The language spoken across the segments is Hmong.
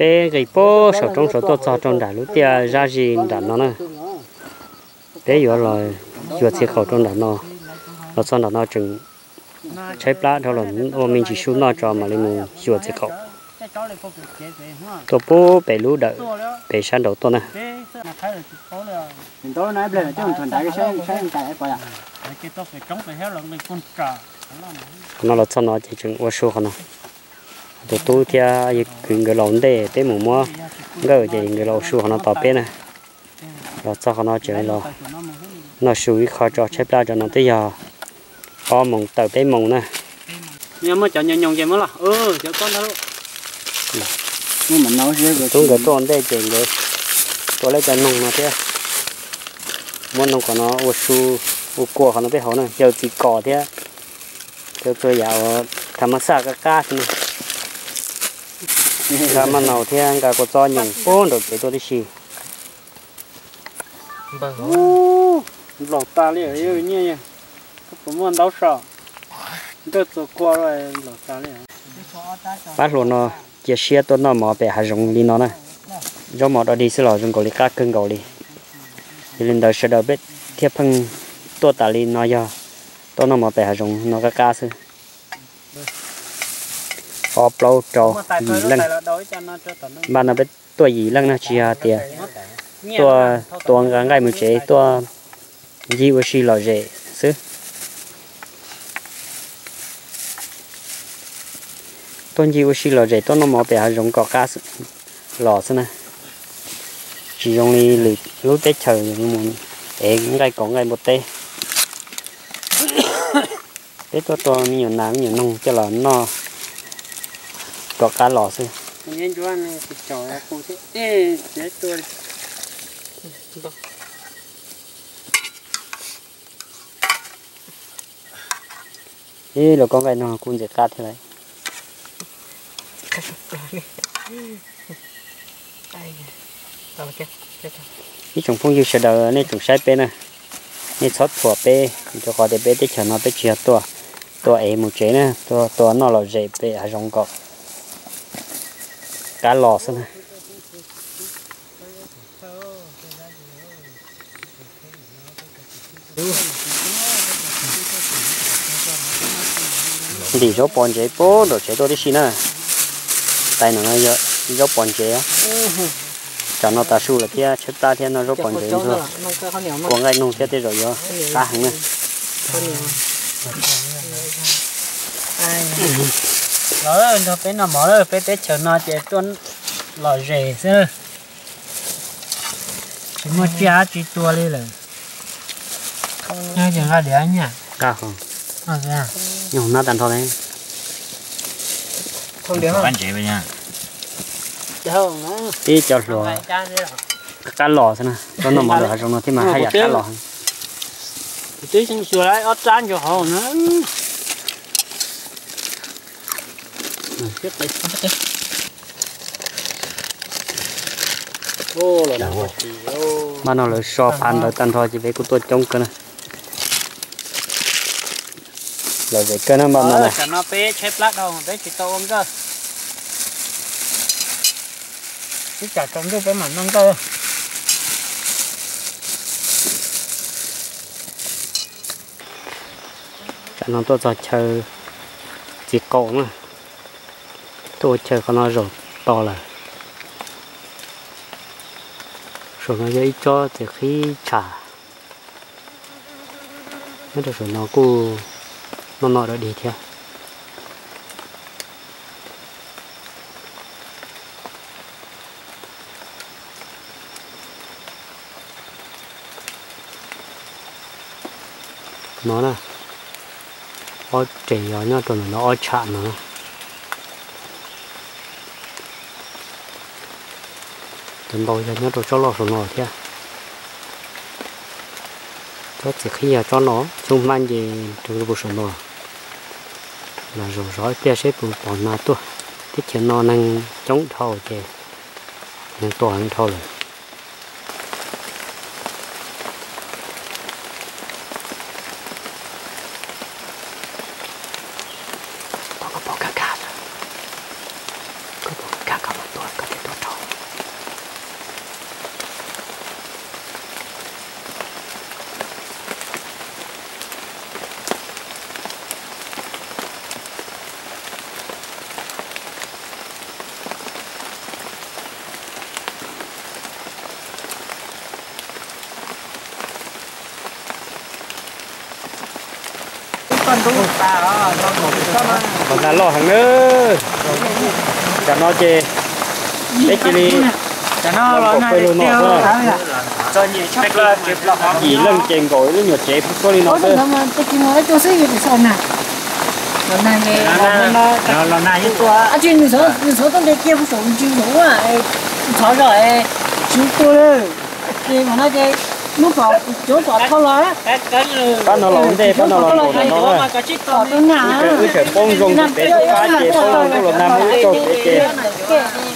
Peb nqis puag saum roob saud tuaj txog rau nram lub tiaj zab zis nram no na. Peb yuav los xyuas txiv qaum rau nram no, los txog nram no tseem tshaib plab dhau los ua me ntsis su noj tso mam li mus xyuas txiv qaum. Tuaj puag pem lub dawm pem sab nraud tuaj na. Qhov no los txog no ces tseem ua su qhov no. Tus tub thiab yawg kwv nkawd los ntej peb mus muab nkawj ces nkawd los ua su qhov no tos peb na. Los txog qhov no tseem los noj su ib qho tso tshaib plab tso no twb yog ob moos tawm peb moos na. Yog muaj cov nyoos nyoos ces muab los, cov koj ntag. Tub nkawd tuaj ua ntej ces nkawd tua lawv cov noog no thiab. Muab noog qhov no ua su, ua kua qhov no peb haus na, xyaw txiv kos thiab. Cov txhua yam uas tham mas xaj qab qab xwb na. Nqa maj naus thiab nqa kua txob nyoos puag nraum tsev tuaj tib si. Nplaum tas li nyiaj, koj puas muaj ntaub so? Nkawj txua kua nplaum tas li. Pab hluas no cia siab tuaj noj mov pem hav zoov li no na. Zaub mov dog dig xwb los zoo nkaus li qab kawg nkaus li. Yog li ntawd sawv daws peb thiaj pheej tuaj tas li no yog tuaj noj mov pem hav zoov no qab qab xwb. Ob plaub rau yim leej. Npaj no peb tuaj yim leej na tsis yog tias tuaj tua nqa nqaij mus tsev, tuaj ncig ua si lom zem xwb. Tuaj ncig ua si lom zem tuaj noj mov pem hav zoov kom qab los xwb na. Tsis zoo li lwm lub teb chaws mus ev nqaij kaus nqaij npua teb. Peb tuaj tua me nyuam nas me nyuam noog coj los noj kom qab los xwb. Ib los koj nqaij no kuj ntxim qab thiab lawm. Ib tsoom phooj ywg sawv daws nej tsoom saib peb na, nej txhob thuam peb, rau qhov tias peb teb chaws no peb tsis yog tuaj tua ev mus tsev na, tuaj tua noj lom zem pem hav zoov kom qab los xwb na. Ntim zaub pos ntsev puag nraum tsev tuaj tib si na. Tais no yog zaub pos ntsev. Tsam no tav su lawm thiab tshaib plab thiab noj zaub pos ntsev ntxuag kua nqaij noog thiab tej zaum yuav qab heev na. Los nrog peb noj mov lawm, peb teb chaws no ces tuaj lom zem xwb, tsis muaj tsiaj dab tsi tua li lawm. Nqa diav nyiaj, nyob hauv hnab tag nrho li. Tib cov hluas qab los xwb na, tuaj noj mov lawm hav zoov no thiaj mas haj yam qab los. Twb xyuas ob rab nrog hauv na. Npaj no lawv so phav ntawd tag nrho ces peb kuj tuaj coob kawg na. Lom zem kawg na npaj no na. Tam no peb tshaib plab dhau peb tsis tau ua nkawj. Ib tsam tsaus ntuj peb mam noj nkawj. Tsam no tuaj txog chaw txiv qaum na, tuaj ua chaw qhov no zaum to lawm. Saum no yog ib tsob txiv qhib tsham, nyob rau saum no kuj noj noj dog dig thiab. No na, ob rev yog nyob rau ntawm no ob tsham no. Cov ntau yog nyob rau tsob loj saum no thiab. Tsob txiv qhib yog tsob no, xyoob hmab nce rau saum no. Los zaum zov ib pliag seb puas pom nas tuaj. Teb chaws no neeg coob dhau ces neeg tuaj heev dhau lawm. Koj pom kab kab, koj pom kab kab tuaj, koj thiaj tuaj. Los nag loj heev na. Tam no ces peb cia li los pem pawg lug no. Yim leej ces nkaum ib lub nyuam tsev pheej suab li no xwb. Pab no los ua ntej, pab no los nkaum ntawm no na. Wb tseem poob zoo pem lub qab ces poob zoo ntuj los nag muaj ib tsoog kev ces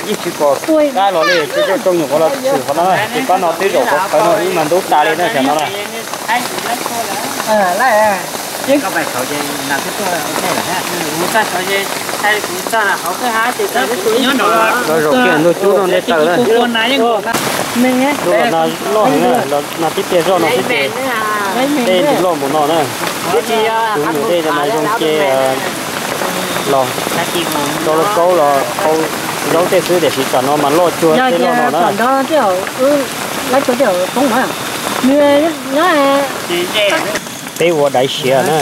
yeej tsis pom qab los li, ces coj rooj nyuam qhuav los tshwm qhov no na. Ces pab no twb zaum qhov qhawv no ib mas ntub tas li na, tam no na. Los zaum kiag ntuj cub no ntej taws na. Ntuj los nag loj heev na, los nag tib pliag zoj no xwb ces tej ntws loj npaum no na. Tus me nyuam dej no mas zoo ces los rau lub kaub los qau zaub tej xwb, tiam sis tam no mas loj cuag tej loj no na. Peb ua daiv siav na,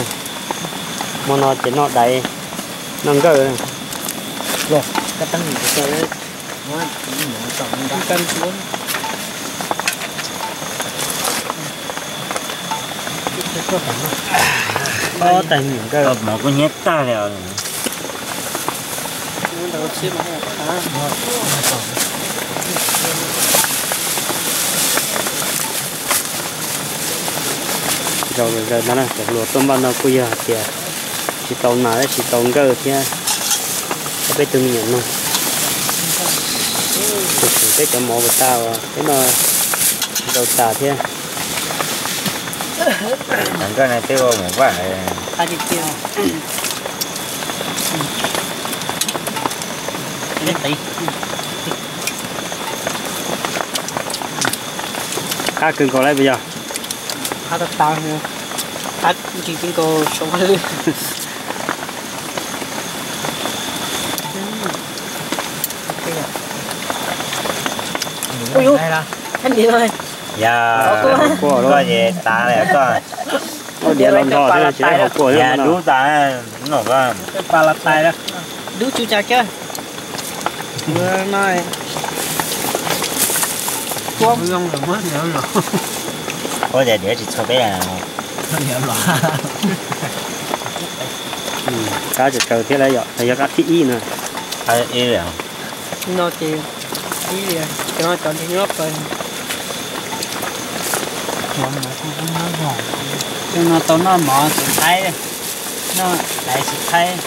hmo no ces noj daiv, noj nkawj. Ob tais me nyuam nkawj mov kuj hnyiab tag li. Zaum zaws no na, cov hluas tuaj npaj no kuj yog hais tias tsis tau nas thiab tsis tau nkawj thiab, peb tug me nyuam no tseem peb cov mov puas tas uas peb noj tsis tau tas thiab. Nkawj no twb ua mus vaj. Qab kawg nkaus lawm puas yog? Qab tas tas, qab ntsis kawg nkaus saum lwj. Yog koj ces tas li koj. Ua diav los nrho thiab tsis haus kua thiab, dub tas. Dub tsuj cas kiag. Ua cas diav tsis txhua peb. Qab tsawg tsawg thiab lawm yom, yog qab thib ib no. No ces ib li, cov no cov nrhiav nyob pawg. Cov no tau noj mov txiv thaib, noj daiv txiv thaib.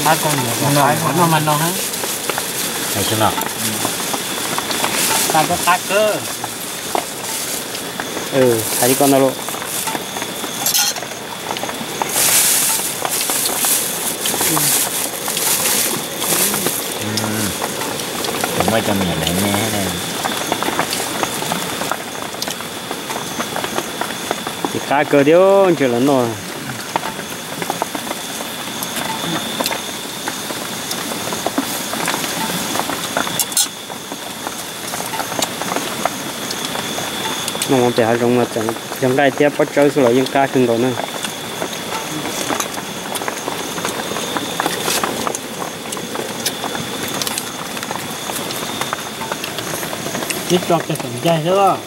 Qab kawg, noj mas no. Qab kawg. Hais li koj ntag lauj. Ces qab kawg thiab, ntshe lawv noj. Noj mov pem hav zoov mas tseem yog nqaij thiab pob tsawb xwb los yeej qab kawg nkaus na. Ib tso kiag txawm ncaig xwb.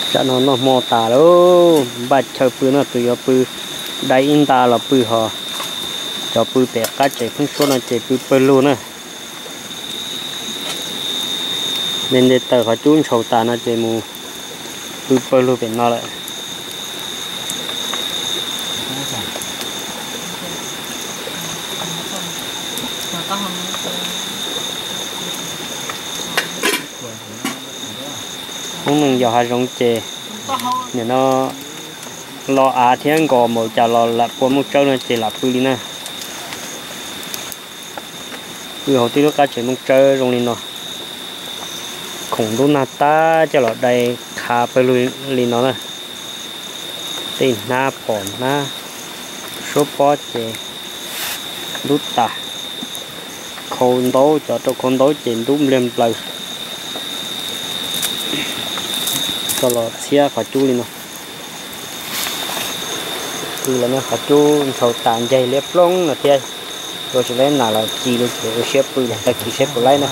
Tsam no noj hmo tas lawm, npaj chaw pw no, tus yuav pw dai ib nta los pw hos, cov pw pem qab tsev pheeb suab no ces pw pawg lug na. Nte nte taws qhov cub ntshaus tas no ces mus pw pawg lug pem no lawm. Hoob neeg yos hav zoov ces nim no lo av thiab nkos npaum cas los lam pua muaj tsawb no ces lam pw li na. Pw hauv tib lub qab tsev muaj tsawb zoo li no, khoom ntub nag tag coj los dai khav pawg lug li no na. Tej hnab phom hnab suab pob ces ntub tas, khau ntaub, cov rau khau ntaub ces ntub npliag nplaws. Coj los txhiab qhov cub li no. Pw los no qhov cub ntshaus tas ncaig liab ploog no thiab. Ua tsis tau nas los ci li ces ua siab pw los tag kis saib puas laib na.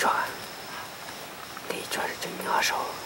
Tso, tso tseem nyob saud.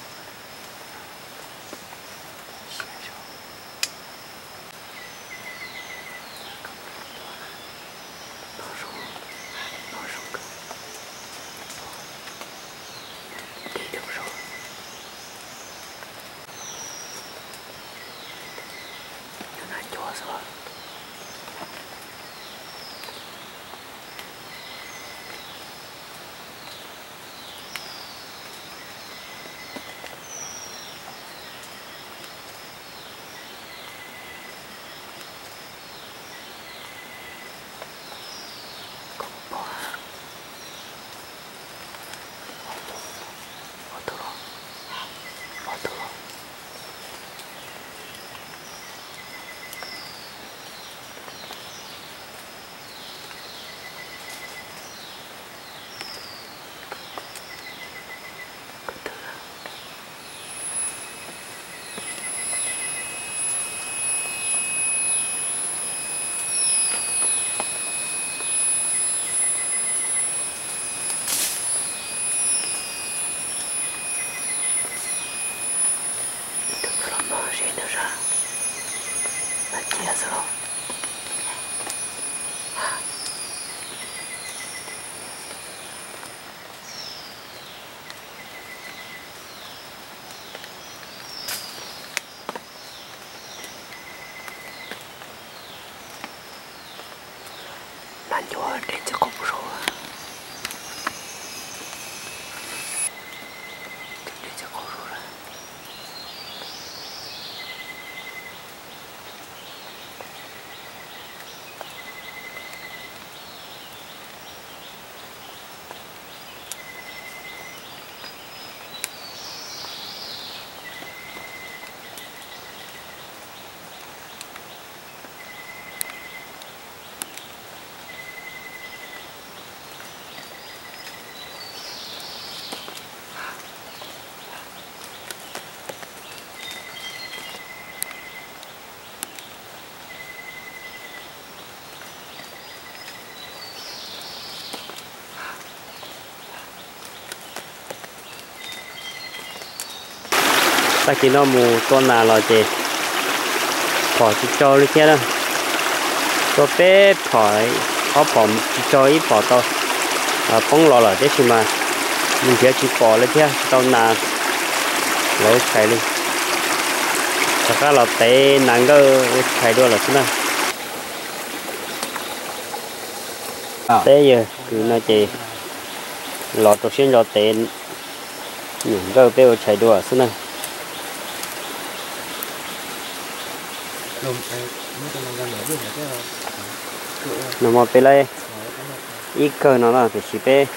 Nas ncuav dej txiv qaub pus saud. Dej txiv qaub saud lawm. Tag kis no mus tua nas los ces phom tsis tsau li thiab na. Tua peb phom, ob phom tsis tsau, ib phom tau poob los lawm, tiam sis mas mus nrhiav tsis pom li thiab, tsis tau nas los ua tshais li. Rov qab los tev nas nkawj ua tshais dua lawm xwb na. Peb yawg kws no ces los rau siab ntso tev nas nkawj peb ua tshais dua xwb na. Nag hmo peb laib ib kawg no na, tiam sis peb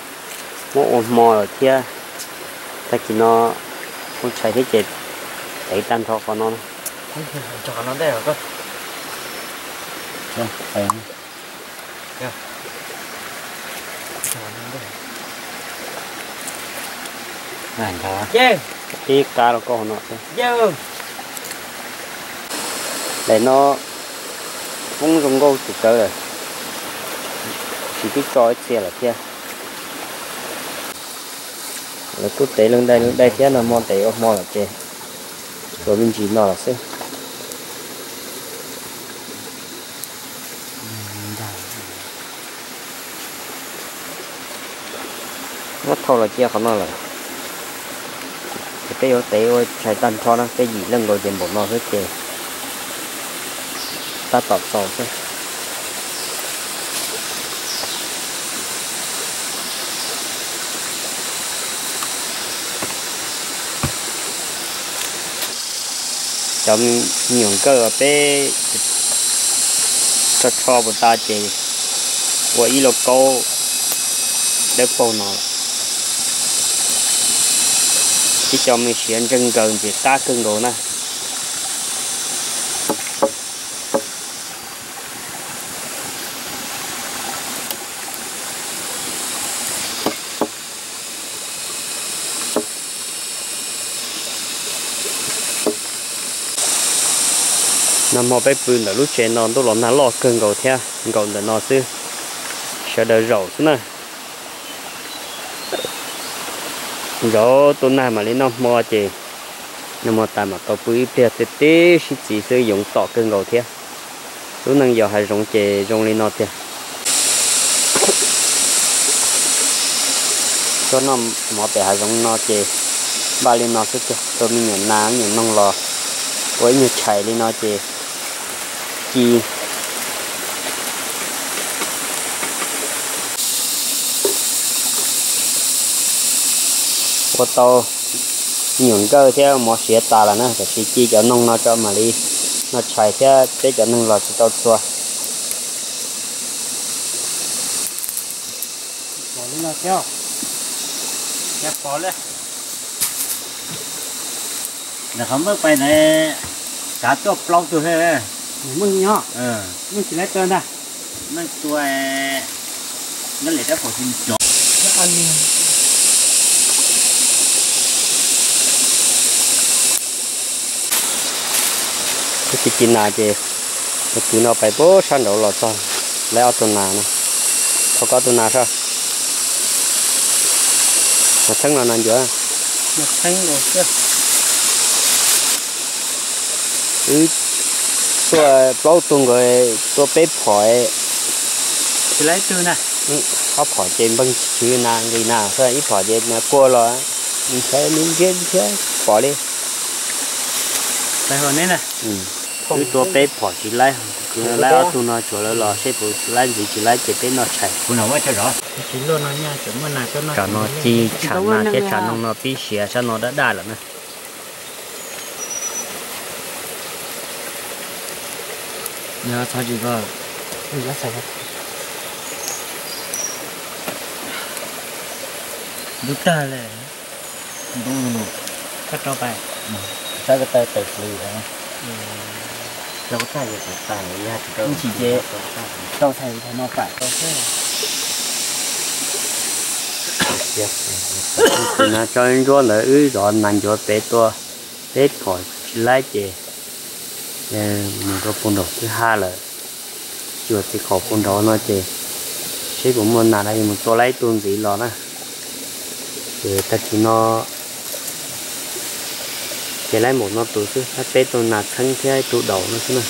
muab ua hmo lawm thiab. Tag kis no ua tshais thiab ces tev tag nrho qhov no. Ib qab los koj hauv no xwb. Daim no poob zoo nkauj tsis tsawv lawm, tsis twb tso ib txhia lawm thiab. Lawv kuj tev leej daim leej daim thiab, nag hmo tev ua hmo lawm ces tsuas me ntsis no lawm xwb. Muab thau los cia qhov no lawm. Ces peb yuav tev ua tshais tag nrho na, peb yim leej nkaus ces npaum no xwb ces Tab tom txaus xwb. Cov me nyuam nkawj uas peb rho rho puas tas ces ua ib lauj kaub dawb paug no. Ib co me siav ntseeg nkaws ntxim qab kawg nkaus na. Nag hmo peb pw ntawm lub tsev no ntuj los nag loj kawg nkaus thiab, nkaum ntawm no xwb, sawv daws zaum xwb na. Zaum tua nag mam li noj hmo ces nag hmo tas mam tau pw ib pliag, tib sib txiv xwb yoov tom kawg nkaus thiab. Lub neej yos hav zoov ces zoo li no tiag. Tuaj noj mov pem hav zoov no ces npaj li no xwb tiag, tua me nyuam nas me nyuam noog los ua ib nyuag tshais li no ces ci. Ua tau me nyuam nkawj thiab mov siav tas lawm na, tam sis ci cov noog no tso mam li noj tshais thiab peb cov neeg los tsis tau txhua. Ntawm qhov muab pais ntawd, tsav tuaj plaub tug. Muaj nyob, muaj tsis laib tua ntag. Neeg tua, nyob li dab pom tsis nrov. Ci ci nas ces kwv no pais puag sab nraud los txog, laib ob tug nas no. Thov koj ob tug nas soj. Nas txheeb los nas ncuav? Wb tua plaub tug nkaus, tua peb phom. Ob phom ces npeeg tswv nas nqis nas, ib phom ces nas kuag los, ntshav nws ntsiab ntsiab pom li. Wb tua peb phom tsis laib, laib ob tug no tsuav lawv los seb puas laib ntxiv, tsis laib ces peb noj tshais. Tam no ci tsham nas thiab tsham noog no pib siav sab no daj daj lawm na. Ntub tag li. Ntub no. Koj rau pais. Saib ko taw taws plis. Tsis ces rau txhais no pam rau xwb. Tus nas tso ntsuab ntawd wb zov nas ncuav pem tua, peb phom tsis laib ces mus rau puag nraum kwj ha lawm. Cuag txiv qaum puag nraud no ces seb puas muaj nas los mus tua laib ib tug ntxiv los na. Ces tag kis no ces laib npaum no tus xwb, laib peb tug nas txheeb thiab ib tug daus no xwb na.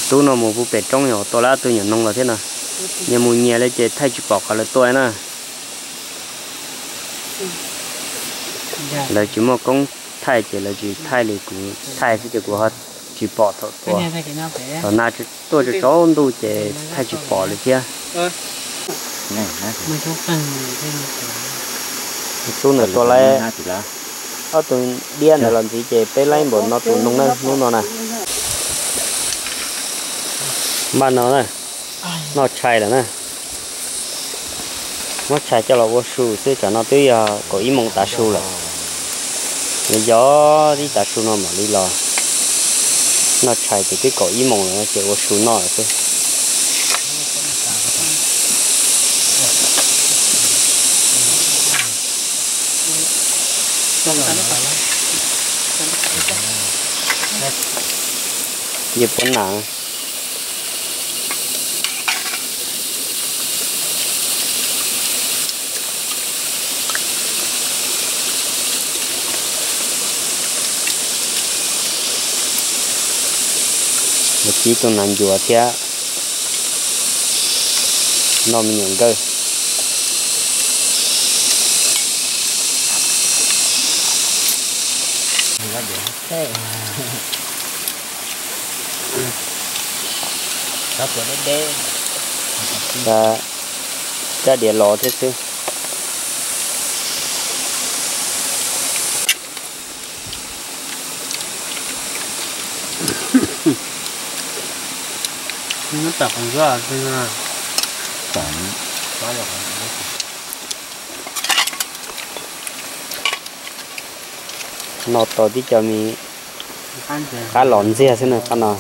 Tub no mus puag pem roob yog tua laib ob tug nyuam noog los thiab no. Nyias mus nyias li ces thaij tsis pom qhov lawv tua na. Lawv tsis muaj koob thaij ces lawv tsis thaij li, kuv thaij xwb ces kuv ho tsis pom thaum tua. Thaum nas tuaj tsaus tsaus ntuj ces thaij tsis pom li thiab. Tub ntawd tua laib ob tug diab ntawd los ntxiv ces peb laib npaum no tus noog na, hnub no na. Npaj no na, noj tshais lawm na. Muab tshais coj los ua su xwb, tsam no twb yog kaum ib moos tav su lawm. Nws yog ib tav su no mam li los noj tshais ces twb kaum ib moos lawm ces ua su noj lawm xwb. Yus puav nam. Mus ci tus nas ncuav thiab noj me nyuam nkawj. Cov diav los thiab xwb. No tau tib co me qab los ntxiag xwb na qab no.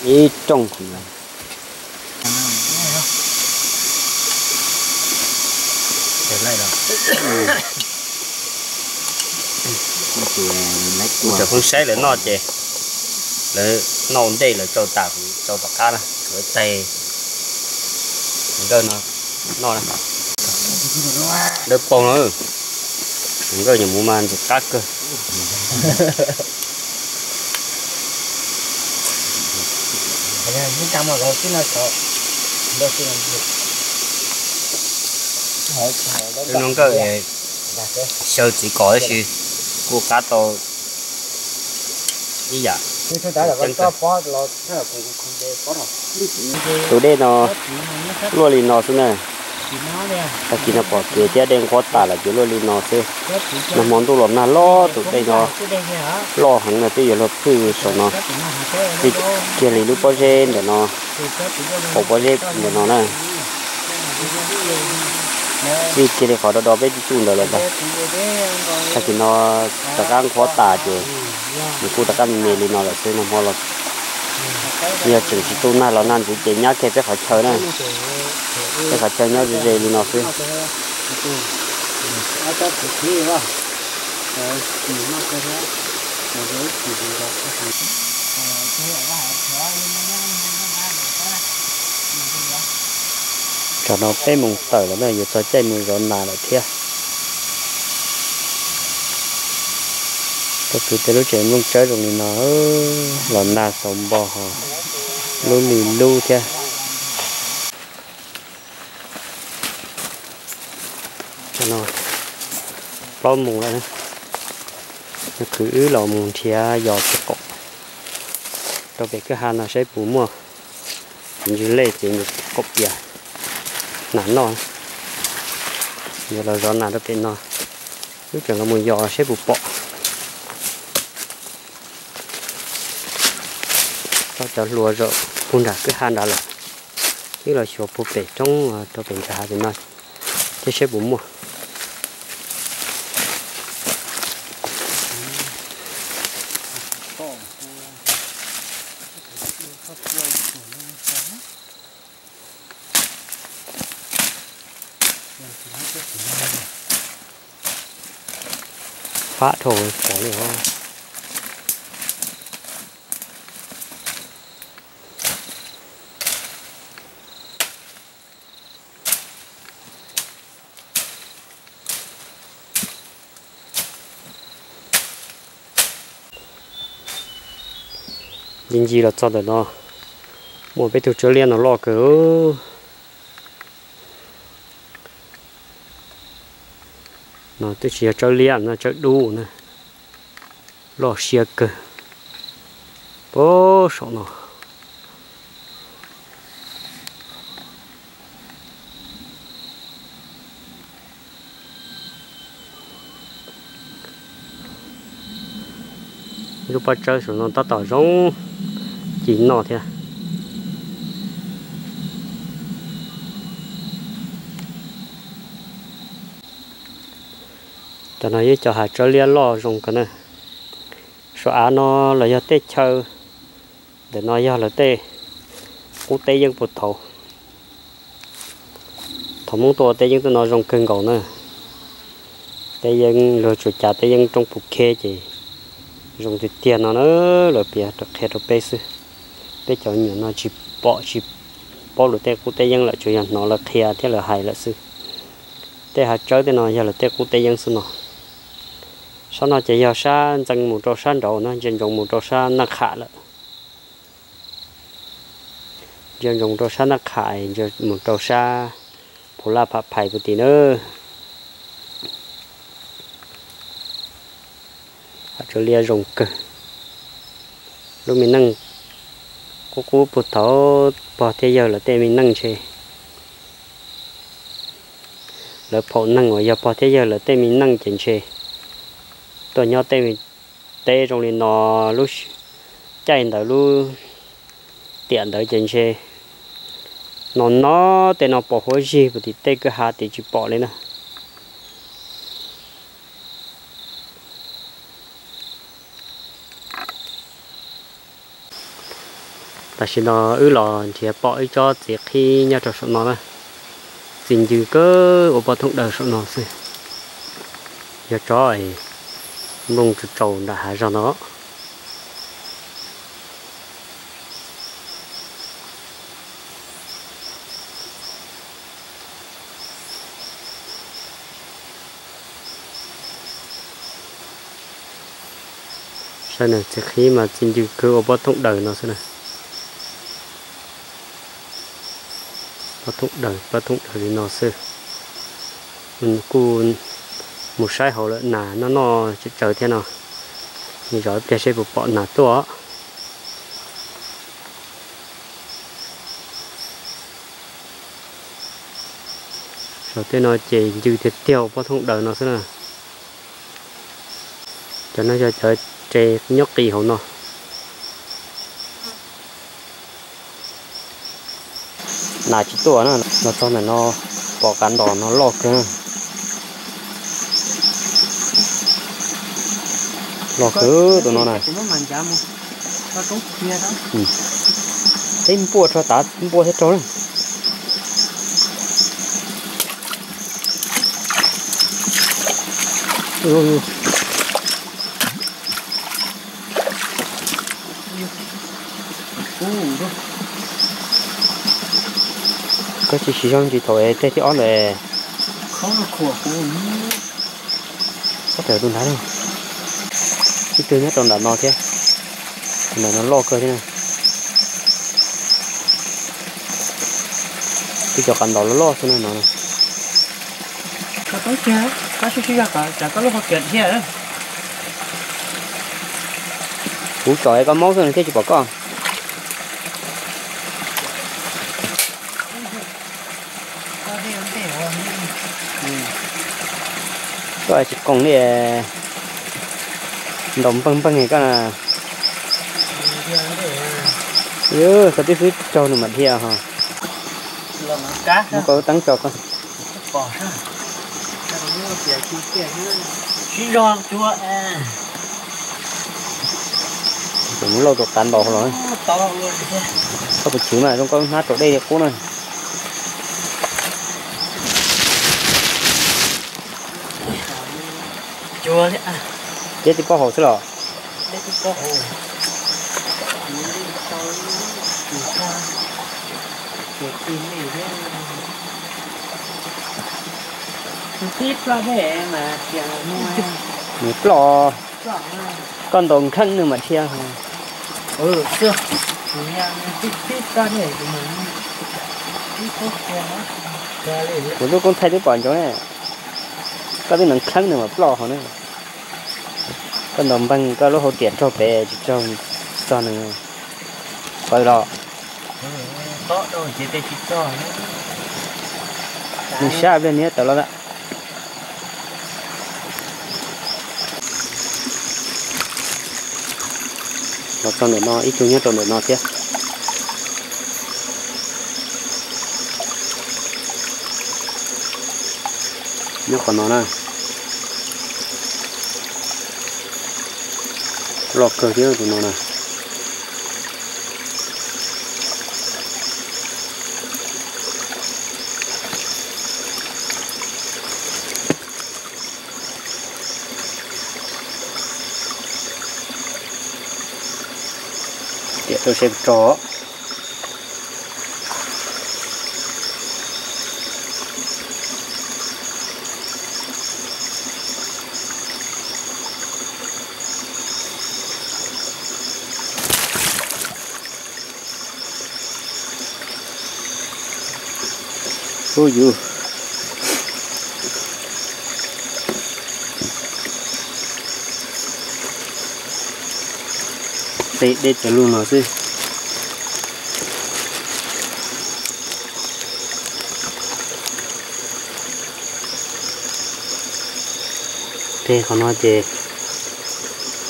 Ib rooj. Cov phooj saib lawv noj ces lawv noj ntej lawv tsau tas, kuv tsau tom qab na, kuv tais nkawj no noj na. Dawb paug no, nkawj nyuam mus mas ntxim qab kawg. Tus no nkawj xyaw txiv kom tab sis kuj qab tau ib yam. Tus dej no luaj li no xwb na. Tag kis no pom kev thiab dej nqhuab tas lawm ces luaj li no xwb. Nag hmo ntuj los nag loj tus dej no loj heev no twb yuav luag phwj saum no. Txij kiag li lub pob zeb ntawm no, hauv pob zeb ntawm no na. Txij kiag li qhov do do peb tsuj ntawd lawm ntag. Tag kis no rov qab nqhuab tas ces nws kuj rov qab me me li no lawm xwb. Nag hmo los yog tseem tsis tu nag los nag ntxiv ces nyab kiag peb qhov chaw na. Peb qhov chaw nyob ze ze li no xwb. Tam no peb moos tawm lawm na, yuav txog caij mus zov nas lawm thiab. Koj kwv tej lub tsev nplooj tsawb zoo li no, los nag xaus npo ho lub li lub thiab. Tam no plaub moos lawm, nws kwv wb los mus nrhiav yos tiv qaum rau pem kwj ha no saib puas muaj txiv ntsws lej txiv ntsws qaum pias nas noj. Yuav los zov nas rau pem no, wb tseem los mus yos saib puas pom. Tso cov hlua zaum puag nram kwj ha nrad lawm, wb los xyuas puag pem roob rau pem nram hav pem no thiab saib puas muaj. Fab dhau pom li os. Ncig ncig los txog ntawm no, muaj peb tug tsawb liab no loj kawg. No twb tsis yog tsawb liab no, tsawb dub na, loj siab kawg. Puag saum no. Lub pob tsawb saum no tab tom zoo ci noj thiab. Cov no yog cov hav tsawb liab loj zoo kawg na. Saum av no los yog tej chaw, ntawm no yog lawv tej qub teb yeeb puag thaud. Thaum Hmoob tuaj ua teb yeeb tej no zoo kawg nkaus na. Teb yeeb luag tsuas cav teb yeeb roob puv kheb ces zoo tiag tiag no na. Lawv piav qhia rau peb xwb, peb cov me nyuam no tsis pom tsis paub lawv tej qub teb yeeb lawm, tsuas yog hnov lawv qhia thiab lawv hais lawm xwb. Tej hav tsawb tej no yog lawv tej qub teb yeeb xwb no. Sab no ces yog sab ntxeev mus rau sab nraud na, ntsia ntsoov mus rau sab Naj Qham lawm. Ntsia ntsoov rau sab nab qha, mus rau sab phu laj pham phais puag tim na. Hav tsuas liab zoo kawg. Lub me neej qub qub puag thaum pog thiab yawg lawv tej me neej ntshe, lawv phaum neeg uas yog pog thiab yawg lawv tej me neej ces ntshe tuaj nyob tej me teb zoo li no. Lub caij ntawd lub tiam ntawd ces ntshe no no tej no pom huab zig puag tim tej kwj ha tid tsis pom li na. Tam sim no wb los nrhiav pom ib tsob txiv qhib nyob rau saum no na. Txi ncw kawg ua pob thooj daws saum no xwb. Yog tsob nplooj tsaus tsaus nram hav zog no. Saib na, txiv qhib mas txi ncw kawg ua pob thooj daws no xwb na. Pob thooj daws, pob thooj daws li no xwb. Kuj mus saib hauv lawm, nas noj noj tsawv tsawv thiab no. Zov ib pliag seb puas pom nas tuaj. Saum tej no ces ncw tiag tiag ua pob thooj daws no xwb na. Cov no yog cov tsev nyob qis hauv no. Nas tsis tuaj na, los txog ntawm no pom qav ntos no loj kawg. Loj kawg tus no na. Teb npuaj tso, tav npuaj thiab raug na. Koj tsis siv zog ntsis thaum tej thib ob ntawd. Txhob raws tus ntawd, ib tug nyob rau nram no thiab. Tus ntawm no loj kawg thiab na. Twb cov qav ntos loj loj xwb na no. Kuv tsom koj maub xwb nws thiaj tsis pom koj. Koj tsis qoos li, ntaus npeeg npeeg koj na. Koj twb xub raug nws mam dhia ho. Muab koj lub teeb tso koj. Kuv muab lauj tus qav ntaus hauv los. Koj tus tswv mas zoo koj hnab rau dej li qub na. Tiab tib pob hauv xwb los? Nws ploj. Koj ntaus nkheej nws mam dhia. Kuv lub koob thaij twb pom ntsoov ne. Koj twb ntaus nkheej nws mam ploj hauv na. Koj ntaus npeeg koj lub hauv riam raug pem tsis raug txog nws. Pawv los. Nws sab pliag nws tawm los lawm. Los txog ntawm no ib tug nyob rau ntawm no thiab. Nyob qhov no na. Loj kawg thiab tus no na. Tiam rau seb puas rog. Ub yus, tej dej tas lug no xwb. Tej qhov no ces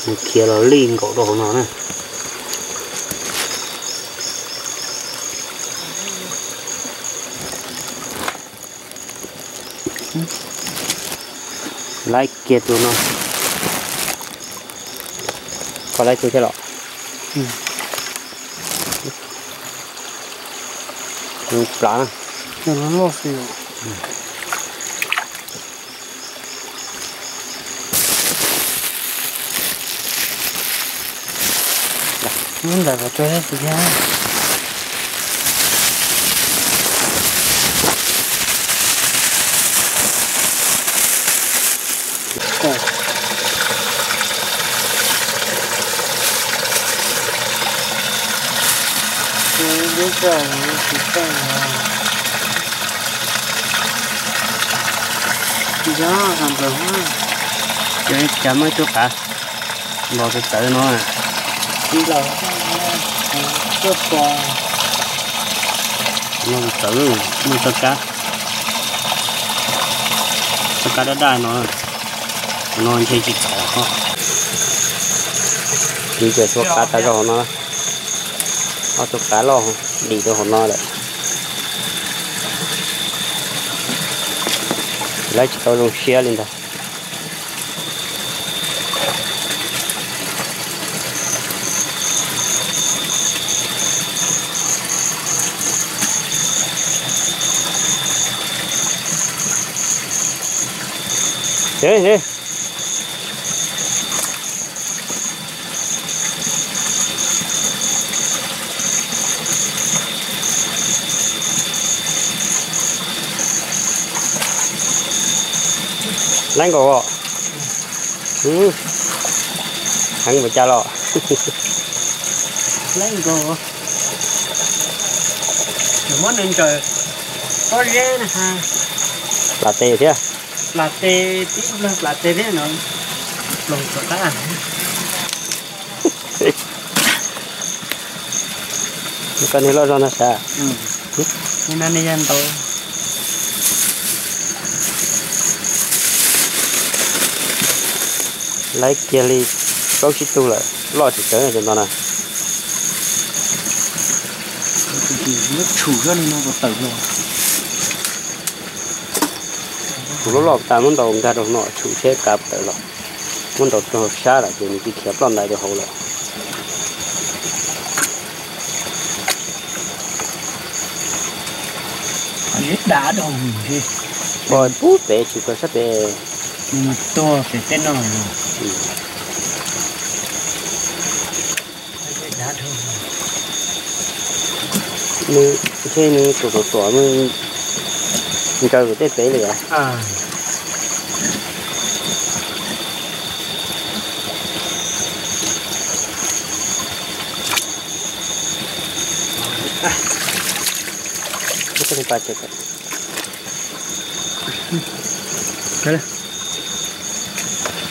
mus khiav los lij nkaum rau hauv no na. Laib kiag tus no. Koj laib tus thiab los? Plav na. Ntawm ko tsuas thiab. Yog, cas muaj ib tug qav los txawv txawv no. Los txawv, muaj txoj kab, txoj kab daj daj no, no ntshe tsis txhaum. Nws tseem xuas qav tas zog hauv no, ob tug qav loj dim rau hauv no lawm. Lawv tsis tau zoo siab li ntag. Laib nkaus os. Heev npaum cas los? Laib nkaus. Muab nws ntsaws pob zeb na ha. Plas tes thiab. Plas tes, tib plas tes thiab no. Ploog rov qab. Koj niag loj zog ntag sav. Nim no nws yog ntau. Laib kiag li plaub tsib tug lawm, loj tsis tsawg cov ntawd na. Muab tshum zoj li no puas tawm los? Tshum loj loj tas muab ntaus nkag rau no tshum seb kav puas tawm los. Muab ntaus rau hauv sab lawm ces nws cia khiav ploj ntais rau hauv lawm. Pog pub pem tsis tau sab pem. Tuag pem tej no. Nws ntshe nws tuam tuam tuam nkaws tej pem li os.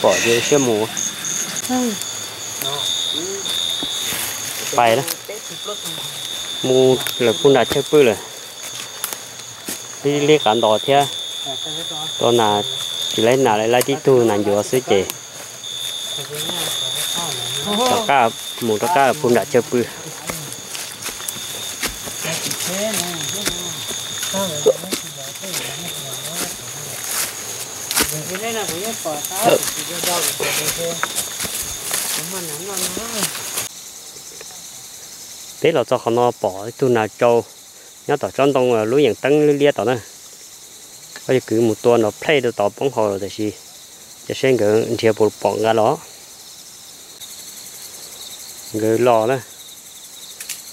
Pom ces siab mus. Pais na. Mus lawm puag nram chaw pw lawm. Li li qav ntos thiab. Tua nas tsis laib nas, laib tib tug nas ncuav xwb ces rov qab mus rov qab puag nram chaw pw. Peb los txog qhov no pom ib tug nas tsau nyob tom tsob ntoo lub yeem teeb liab liab tom na. Koj yuav kwv mus tua nrov plej rau tod poob hauv lawm tiam sis, cia seb nkawd nrhiav puas pom nqa los. Nkawd los na,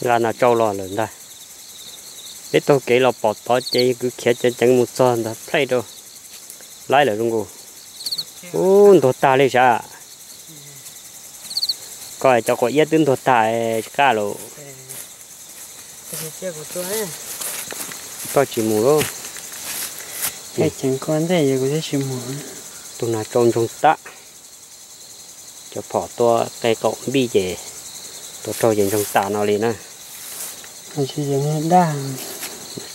nqa nas tsau los lawm ntag. Peb taug kev los pom tod ces yuav kwv khiav ceev ceev mus txog ntawd plej rau, laib lawm zoo nkaus. Ub, ntuag tag li sav. Koj cov quav iab twb ntuag tag tsis qab lawm. Koj tsis mus lauj. Ceev koj ntej kuv thiaj tsis mus. Tus nas rau ntsoog tag. Cov phom tua qe qaum npij ces tua raug ces ntsoog tas no li na. Daj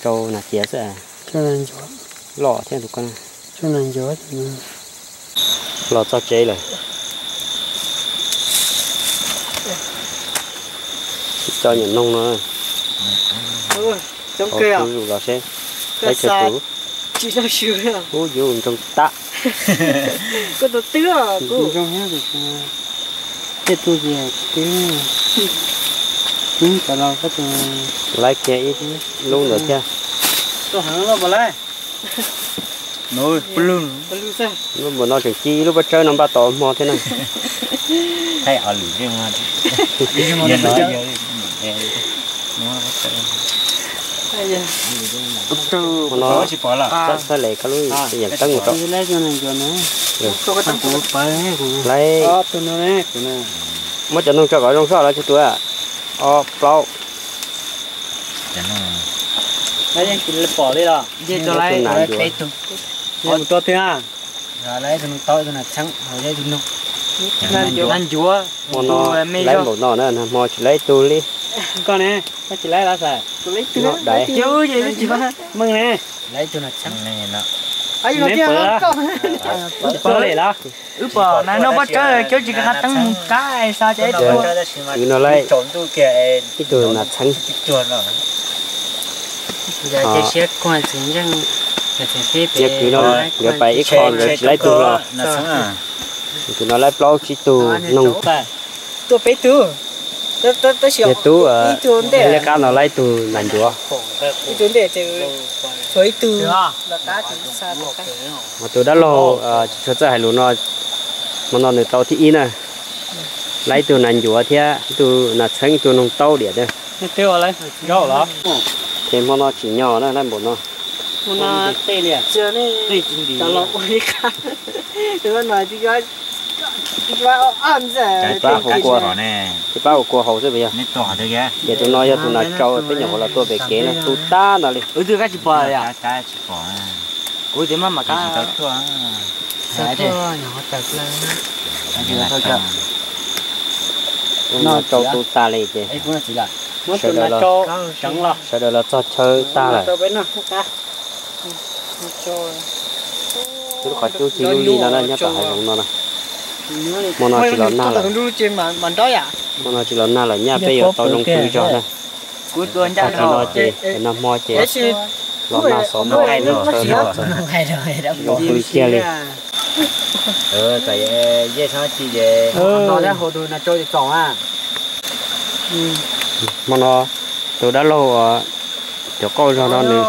rau nas ciav xwb. Loj thiab tus ko. Los txog tsev lawm. Tsis tso nyuam noog no. Tus zus los seb. Laib tsawg tus. Ub, yuav ntsoog tag. Tej tug ces twb, twb cov laus koj tus. Laib kiag ib lub ntawd thiab. Lub npaum no tseem ci ib lub pob tsawb no npaj tau hmo thiab na. Hmo no txawj txawj le koj lub yees teeb mus rau. Laib, muab cov noog tso kom zoo soj los tsis tus. Ob plaub. Yeej tsis pom li los. Tus nas ncuav. Hmo no laib npaum no na, nag hmo tsis laib ib tug li. Koj ne, koj tsis laib los xav? Daiv. Meej ne? Pab lem los? Wb pom nas noj pob tsawb cov tsis kov qab teeb mus kab xav cov ib tug. Kwv no laib ib tug nas txheeb. Ces kwv no nkawd pais ib qho nkawd tsis laib tug los. Kwv no laib plaub tsib tug noog. Niag tub liab qab no laib tug nas ncuav. Mas tus dab laug tsis tshua txawj hais lus no, hmo no nws tau thib ib na. Laib ib tug nas ncuav thiab ib tug nas txheeb, ib tug noog taub diam thiab. Ces hmo no tsim nyog na, laib npaum no. Pab hauv kua, pab hauv kua haus xwb puas yog? Ces tus no yog tus nas rau peb nyuam qhuav los tuaj pem kev na, tu tag no li. Tus nas rau tu tag li ces sawv daws los, sawv daws los txog chaw tag lawm. Lub qhov cub ci lub li no na, nyob tom hav zoov no na. Hmo no tsis los nag lawm. Hmo no tsis los nag lawm, nyaj peb yuav tau zoo pw zog na. Tag kis no ces nag hmo ces los nag xov no, zoo pw kiag li. Hmo no tus dab laug uas cov qauj zog no nws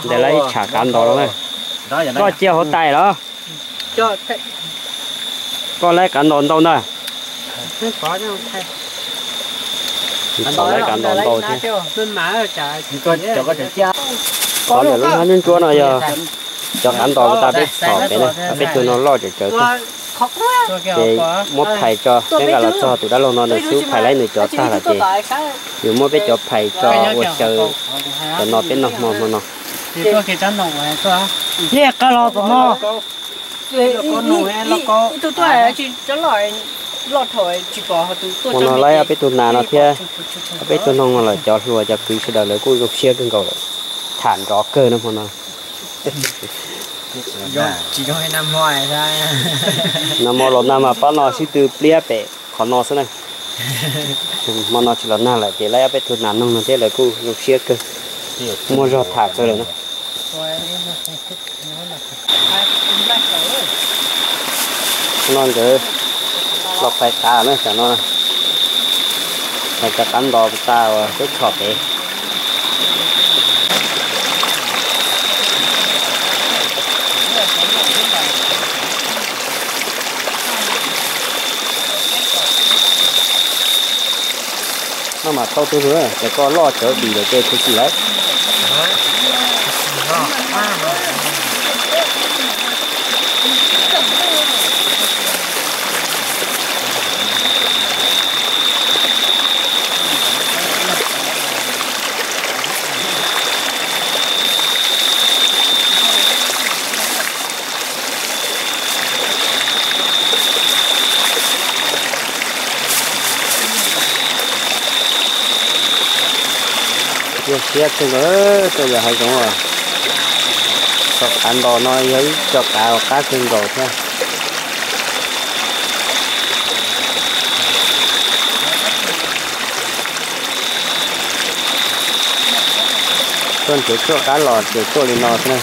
ntes lawm ib tsham kav ntos los na. Koj cia hauv tais los? Koj laib kav ntos ntau ntag. Txawm laib kav ntos ntau thiab. Cov lawm lub hnab ntsuab ntsuab no yog cov kav ntos uas tas peb txhom pem na, peb tug no loj tsawv tsawv thiab. Ces muab phais tso, peb nqa los txog tus dab laug no nws xub phais laib nws cov tag lawm ces yuav muab peb cov phais tso ua xyaw. Cov no peb noj hmo hmo no. Hmo no laib ob peb tug nas no thiab ob peb tug noog no lawm, cov hluas cov kwv sawv daws lawv kuj zoo siab kawg nkaus lawm, tham nrov kawg na hmo no. Nag hmo los nag mas pab no sib tw pliab pem qhov no xwb na. Hmo no tsis los nag lawm ces laib ob peb tug nas noog no thiab lawv kuj zoo siab kawg, muaj zog tham kawg lawm na. No nkawd los phais kav na, tam no phais cov kav ntos tas uas peb txhom pem. No mas tau tus hlub, ces koj loj cawv dim lawm ces khuv xim lawm. Nyuaj siab kawg nkaus, tuaj yos hav zoov os. Cov qav ntos no yog ib co qav uas qab kawg nkaus thiab. Tuaj nrhiav tsuaj qab los ces tuaj li no xwb na.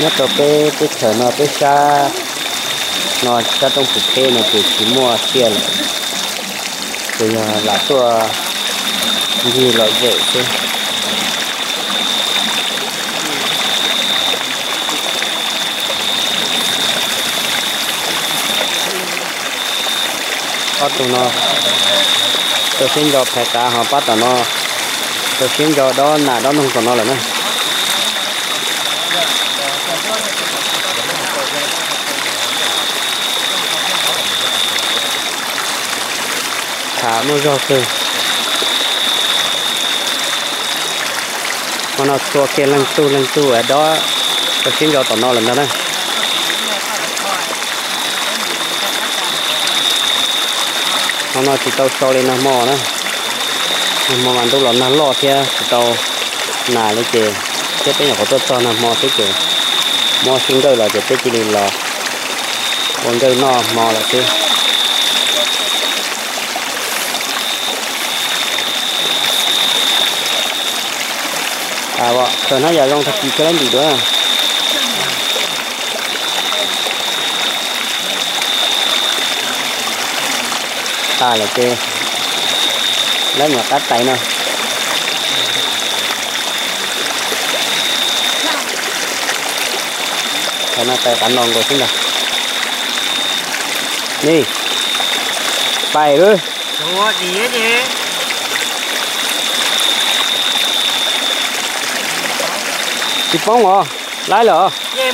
Nyob rau peb teb chaws no peb sab no sab roob puv qheb no ces tsis muaj tsiaj lawm, ces yog lam tuaj ncig lom zem xwb. Ob tug no rau siab ntso phais qav ho pab tom no, rau siab ntso dob nas dob noog tom no lawm na. Tham muaj zog kawg. Hmo no txhua kiag leej tug leej tug dob rau siab ntso tom no lawm ntag na. Hmo no tsis tau so li nag hmo na. Nag hmo mas ntuj los nag loj thiab tsis tau nas li ces thiab peb nyuam qhuav tuaj txog nag hmo xwb ces muab xyuj nkawj los ces peb cia li los ua nkawj noj hmo lawm xwb. Khaws hnab yam zoo tag kis khaws lab ntim dua. Tas lawm ces lawv nyuam qab tais no. Qhov no tais qav ntos nkaus xwb ntag. Ni, pais lawm. Tsis poob os, laib lawm. Tsis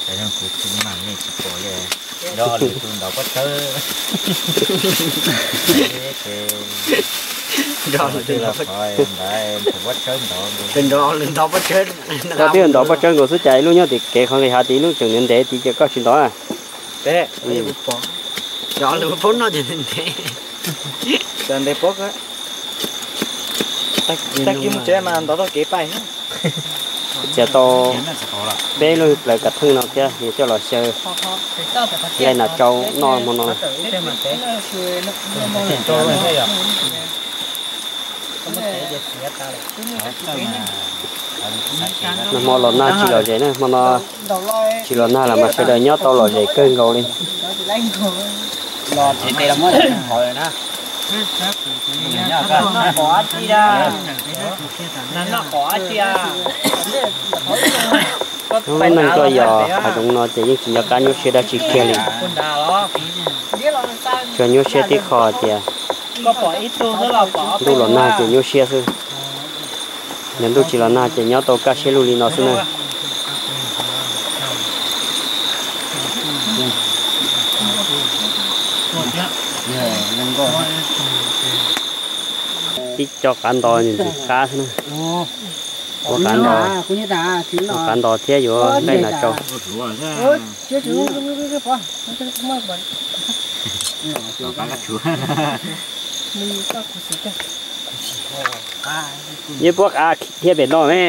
muaj, kuv tsis mam li tsis pom li. Nrog lwm tus ntov pob tsawb. Nrog lwm tus ntov pob tsawb, nrog lwm tus ntov pob tsawb. Koj twb ntov pob tsawb nkaus xwb cas ib lub nyob tim kev qhov nqis hav tid, ib lub tseem ntev ntev tid ces koj tsis ntov na. Nrog lwm paub noj ces ntev ntev. Tag kis mus tsev mas ntov tau kev pais. Txiav tau peb lub plawv kav theej no thiab yuav coj los xyaw nqaij nas tsau noj hmo no. Nag hmo los nag tsis lom zem na, hmo no tsis los nag los mas sawv daws nyob tau lom zem kawg nkaus li. Hnub neej tuaj yos hav zoov no ces yeej tsis nco qab nyuaj siab dab tsi kiag li. Tsuas nyuaj siab tib qho tias ntuj los nag ces nyuaj siab xwb. Yog ntuj tsis los nag ces nyob tau kaj siab lug li no xwb na. Ib co qav ntos ntxim qab xwb na. Ua qav ntos, ua qav ntos thiab yuav nqaij nas tsau. Yeej puab qav thiab pem no ne.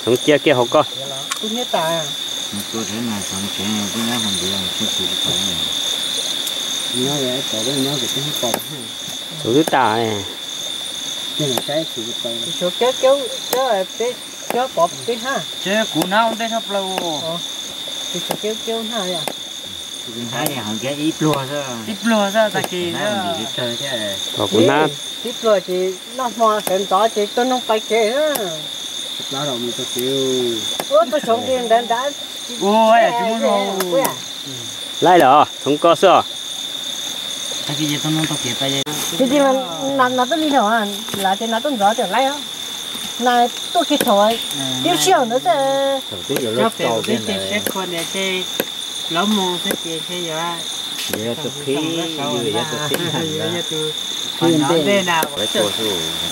Txhoov cia kiag hauv koj. Txhoov twb tas. Kuv na ntej tshaj plaws. Ib pluag xwb, tag kis. Tib pluag ces noj hmo sawv ntxov ces tuaj noog pais kev. Ua tuaj tsoov nqi nrad nrad. Laij lawm, txhoov koj xwb os. Tib si mas nas tuaj li no, lav ces nas tuaj ntxov tias laij os. Nas tuaj kiag thaum tib sij hawm ntawd xwb. Los mus thiab ces ntshe yuav, yuav yog tus qhib, yuav yog tus qhib ntag.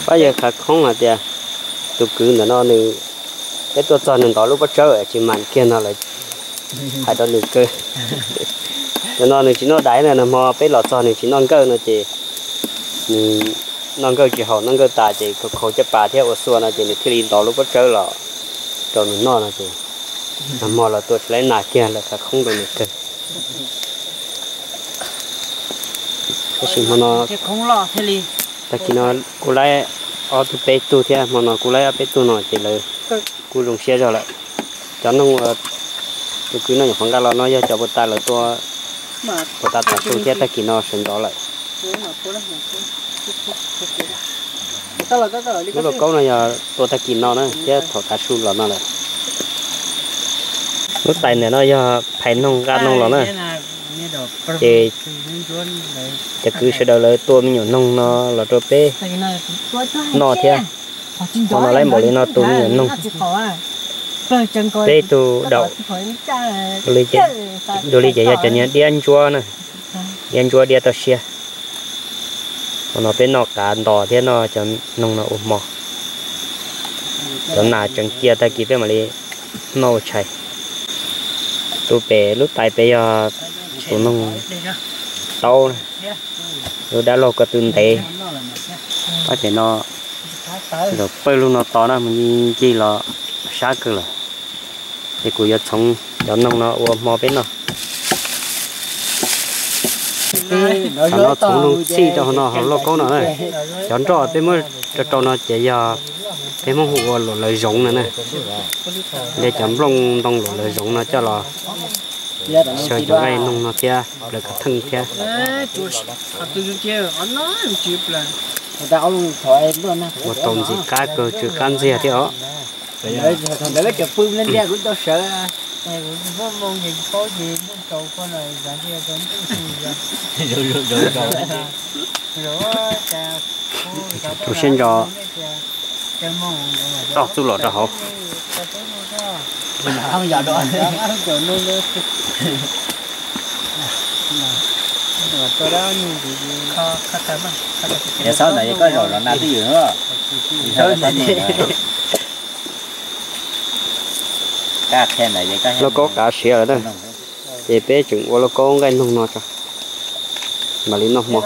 Pab yawg Khav Khoob hais tias tus kwv ntawm no nws, peb tuaj txog nws ntov lub pob tsawb tsis mam kiag no lawm, hais rau nws kawg. Ntawm no nws tsis noj daiv na, nag hmo peb los txog nws tsis noj nkawj no ces nws noj nkawj tsis haum, noj nkawj tas ces khaus khaus caj pas thiab ua xua no ces nws thiaj li ntov lub pob tsawb los rau nws noj no ces nag hmo los tua tsis laib nas kiag lawm, Khav Khoob rau nws kawg. Tab sis hmo no, tag kis no kuv laib ob tug peb tug thiab, hmo no kuv laib ob peb tug no ces lawv kuj zoo siab zog lawm. Cov noog uas tus kwv no nyuam qhuav nqa los no yog cov puag ta lawv tua, puag ta tav su thiab tag kis no sawv ntxov lawm. Lub lauj kaub no yog tua tag kis no na thiab thaum tav su los no lawm. Lub tais ntawm no yog phais noog nqa noog los na, ces cov kwv sawv daws lawv tua me nyuam noog no los rau peb noj thiab. Hmo no laib npaum li no tus me nyuam noog, peb tug daum, dua li ces yog cov niag diab ntsuab na, diab ntsuab diab toj siab. Hmo no peb noj qav ntos thiab noj cov noog no ua hmo. Cov nas tseem cia tag kis peb mam li noj ua tshais. Tus pem lub tais pem yog tus noog taub, lub dab laug ko tw ntev. Pab pem no, pawg lug no tos na, mus ncig ncig los sab kawg lawm. Ces kuv yuav txhoov cov noog no ua hmo peb noj. Tam no txhoov noog txij rau hauv no hauv lauj kaub no na. Cov nroj peb muab rau rau no ces yog peb muab hu ua luam lawv zoov no na. Li cov nplooj ntoo luam lawv zoov no coj los xyaw cov nqaij noog no thiab plawv kav theej thiab. Ua tau ntxim qab kawg, tsw qab ntxiag thiab os. Rau siab ntso toj txuj lom rau hauv. Xaub ntawd koj zaum los na twj ywm. Lauj kaub qav siav lawm na, ces peb tseem ua lauj kaub nqaij noog no tso, mam li noj hmo.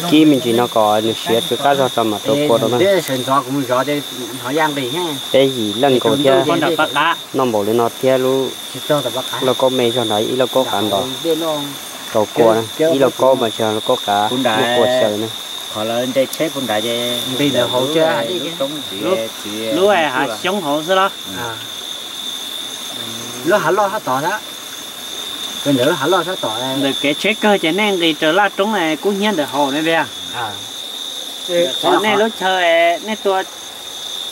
Kib me ntsis no kom nws siav tsw qab zog tso mam rau kua rau na. Peb yim leej nkaus thiab, noj npaum li no thiab lub lauj kaub me zog nrad ib lauj kaub qav ntos rau kua na, ib lauj kaub mas tsis yog lauj kaub qav muaj kua xyaw na. Lub hav xyoob hauv xwb los? Lub hav loj sab tod. Ntawm kev tsheb kawg ces nej nqis raws laj roob kub hnyiab ntawm hauv ne tiag. Qhov nej lub chaw nej tua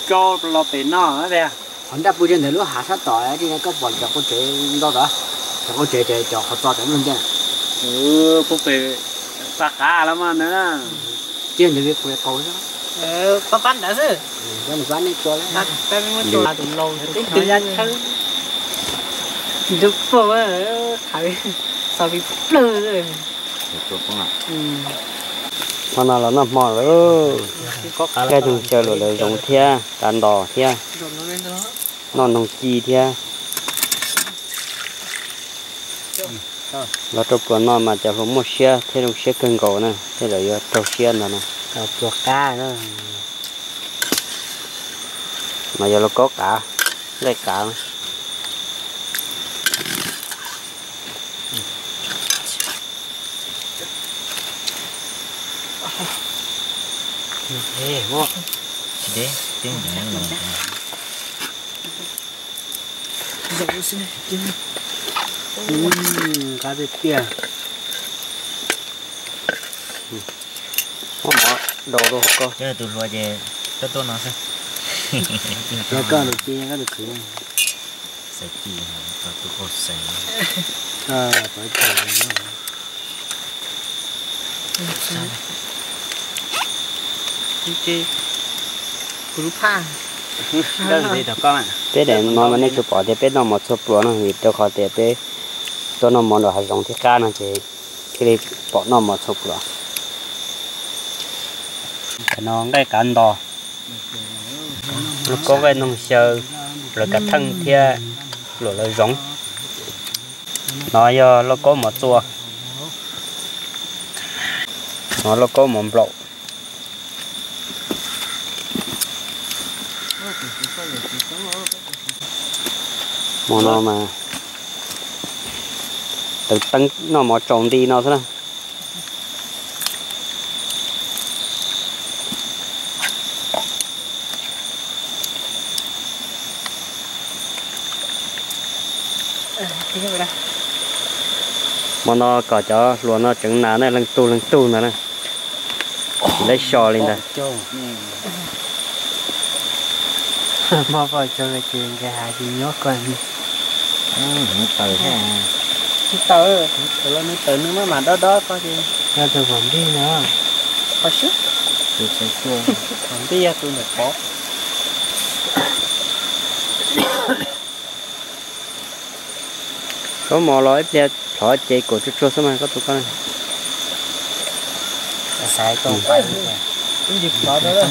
rau los pem no tiag. Qhov nraj pw rau ntawm lub hav sab tod, koj pom cov qub tsev ntau tod, cov qub tsev ces cov qhov txo cov lub ntiaj. Pub pem pab qav los mas na. Cia ntawd qhov qau xwb. Pab pab ntawd xwb. Pab nej tua, peb muab tua tus laus tus ya tshawb. Tsis nrog pog, qhav xaus li plawg. Hmo no los noj hmo lawm, nqaij noog xyaw luam lawv zoov thiab qav ntos thiab, noj noog ci thiab. Los rau pluas no mas cov hluas muaj siab thiab zoo siab kawg nkaus na, thiab lawv yuav raug siab ntag na. Mas yog lauj kaub qav, nqaij qav. Qab tiag tiag. Muab mov daus rau hauv koj. Tus hluas ces koj tuaj no xwb. Koj tus kwv. Xaiv ti, tus qaug xaiv. Kuv lub phaj. Peb daim no mas nej tsuas pom tias peb noj mov txhua pluas no vim rau qhov tias peb tuaj noj mov nram hav zoov thiab qab no ces thiaj li pom noj mov txhua pluas. Tam no nqaij qav ntos, lauj kaub nqaij noog xyaw, lawv kav theej thiab luam lawv zoov. No yog lauj kaub mov txua, no lauj kaub mov nplaum. Hmo no mas teev teeb noj mov tsaus nti no xwb na. Hmo no kom cov hluas no tseev nas na, leej tug leej tug ntawd na, tsis laib so li ntawd. Npog poj cog ces nkawd hais tias nyob koj li. Tsis tawm, tawm los nws tawm nws maj mam dob dob koj ces. Yog tus pom npij no. Qhov xwb. Pom npij yog tus ntawm pov. Koj mov los ib pliag plhov ces kaum tsuag tsuag xwb mas koj tus koj. Xav tus pais. Ib ntsis plhov rau.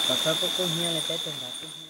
Kom txhob kub kub hnyiab li peb tug ntawd.